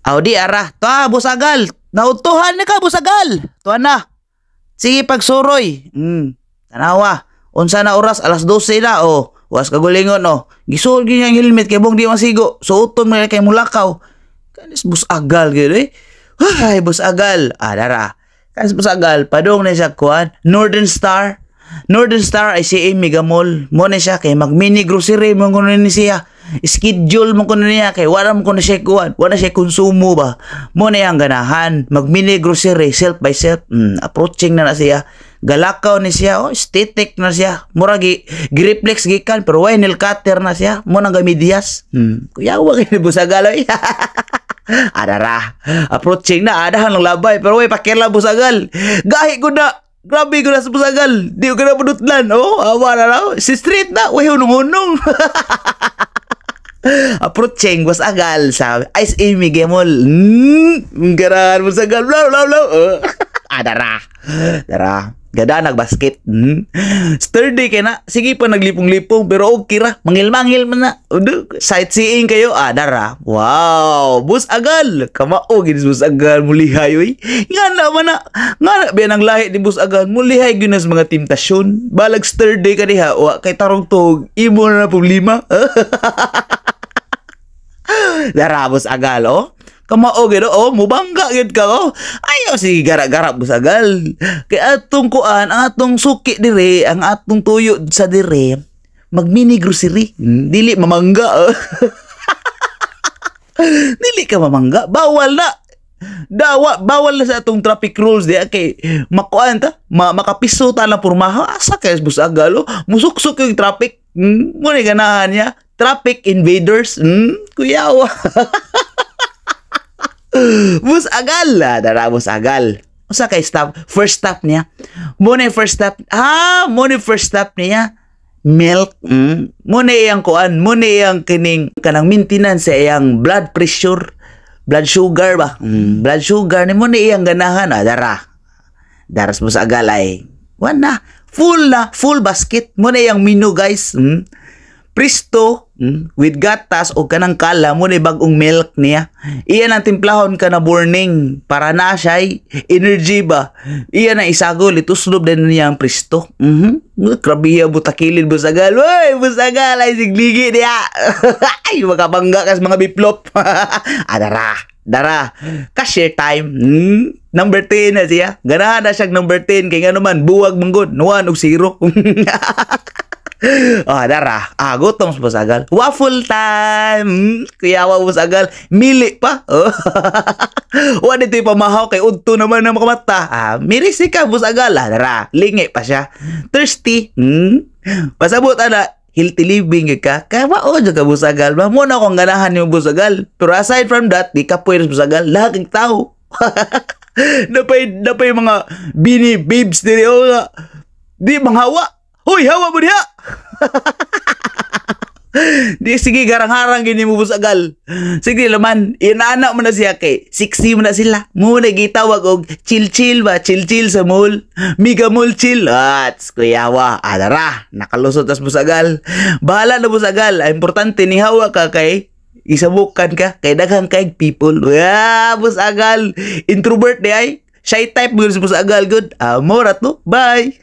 Aw di ara. Ta busagal. Nautuhan na ka, busagal. Tuwa na. Sige pagsuroy. Tanawa. Unsa na oras? Alas 12 na oh. Was kagulingon oh. Gisuot gyud ang helmet kay bong di masigo. Suoton mo kay mulakaw. Kanis busagal gyud eh. Ay, busagal. Ah, dara. Kanis busagal padung na siya kuan. Northern Star. Northern Star ay si Mega Mall. Mo na siya kay mag mini grocery mo kuno ni siya. Schedule mo kuno niya kay wala mo kuno siya kuan. Wala siya konsumo ba. Mo na iyang ganahan mag mini grocery self by self. Approaching na na siya. Galakaw ni siya, oh, aesthetic na siya. Mura gi griplex gikan pero way nail cutter na siya. Mo nang gamidyas. Kuyawa kay busagal oy. Adara. Approaching na, adahan lang labay pero way pakila busagal. Gahi ko na. Grabe ko na sa busagal. Di ko na punutlan. Oh, awa na raw. Si street na, way hunong-hunong. Approaching busagal sa Ice Amy Gemol. Garan busagal. Blah, blah, blah. Oh. Adara. Dara. Gada nagbasket. Sturdy kay na. Sige pa naglipong-lipong pero okay ra. Mangil-mangil man na. Udo, sightseeing kayo. Ah, dara. Wow, bus agal. Kamao gid bus agal mulihay oy. Nga na man na. Nga na biyan ang lahi ni bus agal. Mulihay gyud na sa mga temptasyon. Balag sturdy ka diha. Wa kay tarong tug. Imo na problema. Dara bus agal oh. Kamao gid oh, mubangga gid ka oh. Ayaw sige gara-gara busagal. Kay atong kuan, ang atong suki dire, ang atong tuyo sa dire, mag mini grocery. Dili mamangga. Oh. Dili ka mamangga, bawal na. Dawa bawal na sa atong traffic rules di kay makuan ta, makapiso ta lang pormaha asa kay busagal oh. Musuksok yung traffic. Mo ni ganahan niya. Traffic invaders. Kuyawa. Bus agal, ah, dara bus agal. Usa kay stop, first stop niya. Mo na first stop. Ah, mo na first stop niya. Milk. Mo na iyang kuan, mo na iyang kining kanang maintenance sa iyang blood pressure, blood sugar ba? Blood sugar ni mo na iyang ganahan, ah, dara. Daras bus agal ay. Wana, full na, full basket. Mo na iyang menu, guys. Presto with gatas o kanang kala mo ni bagong milk niya. Iyan ang timplahon ka na morning para na siya energy ba. Iyan ang isagol ituslob din niya ang Presto. Grabe butakilid busagal. Uy, busagal ay sigligi niya. Ay, makabangga kas mga biplop. Adara. Dara, cashier time. Number 10 na siya. Ganahan na siya number 10 kay ngano man buwag manggod, 1 og 0. Ah, dara. Ah, gutom sa busagal. Waffle time. Kuyawa busagal. Mili pa. Oh. Wa dito pamahaw kay udto naman na makamata. Ah, mirisi ka busagal. Ah, dara. Lingi pa siya. Thirsty. Pasabot ana healthy living ka. Kaya mao jud ka busagal ba? Mo na akong ganahan ni busagal. Pero aside from that, di ka pwede busagal. Lahat ng tao. Napay mga bini babes diri oh nga. Di manghawa. Hoy, hawa mo diha. Di sige garang-harang gini mo busagal. Sige laman, inaana mo na siya kay sexy mo na sila. Mo na gitawag og chill chill ba, chill chill sa mall. Mega mall chill. At kuyawa, adara, nakalusot tas busagal. Bahala na busagal. Ang importante ni hawa ka kay isabukan ka kay daghang kay people. Yeah, busagal. Introvert di ay. Shy type mo sa busagal good. Ah, mo to. Bye.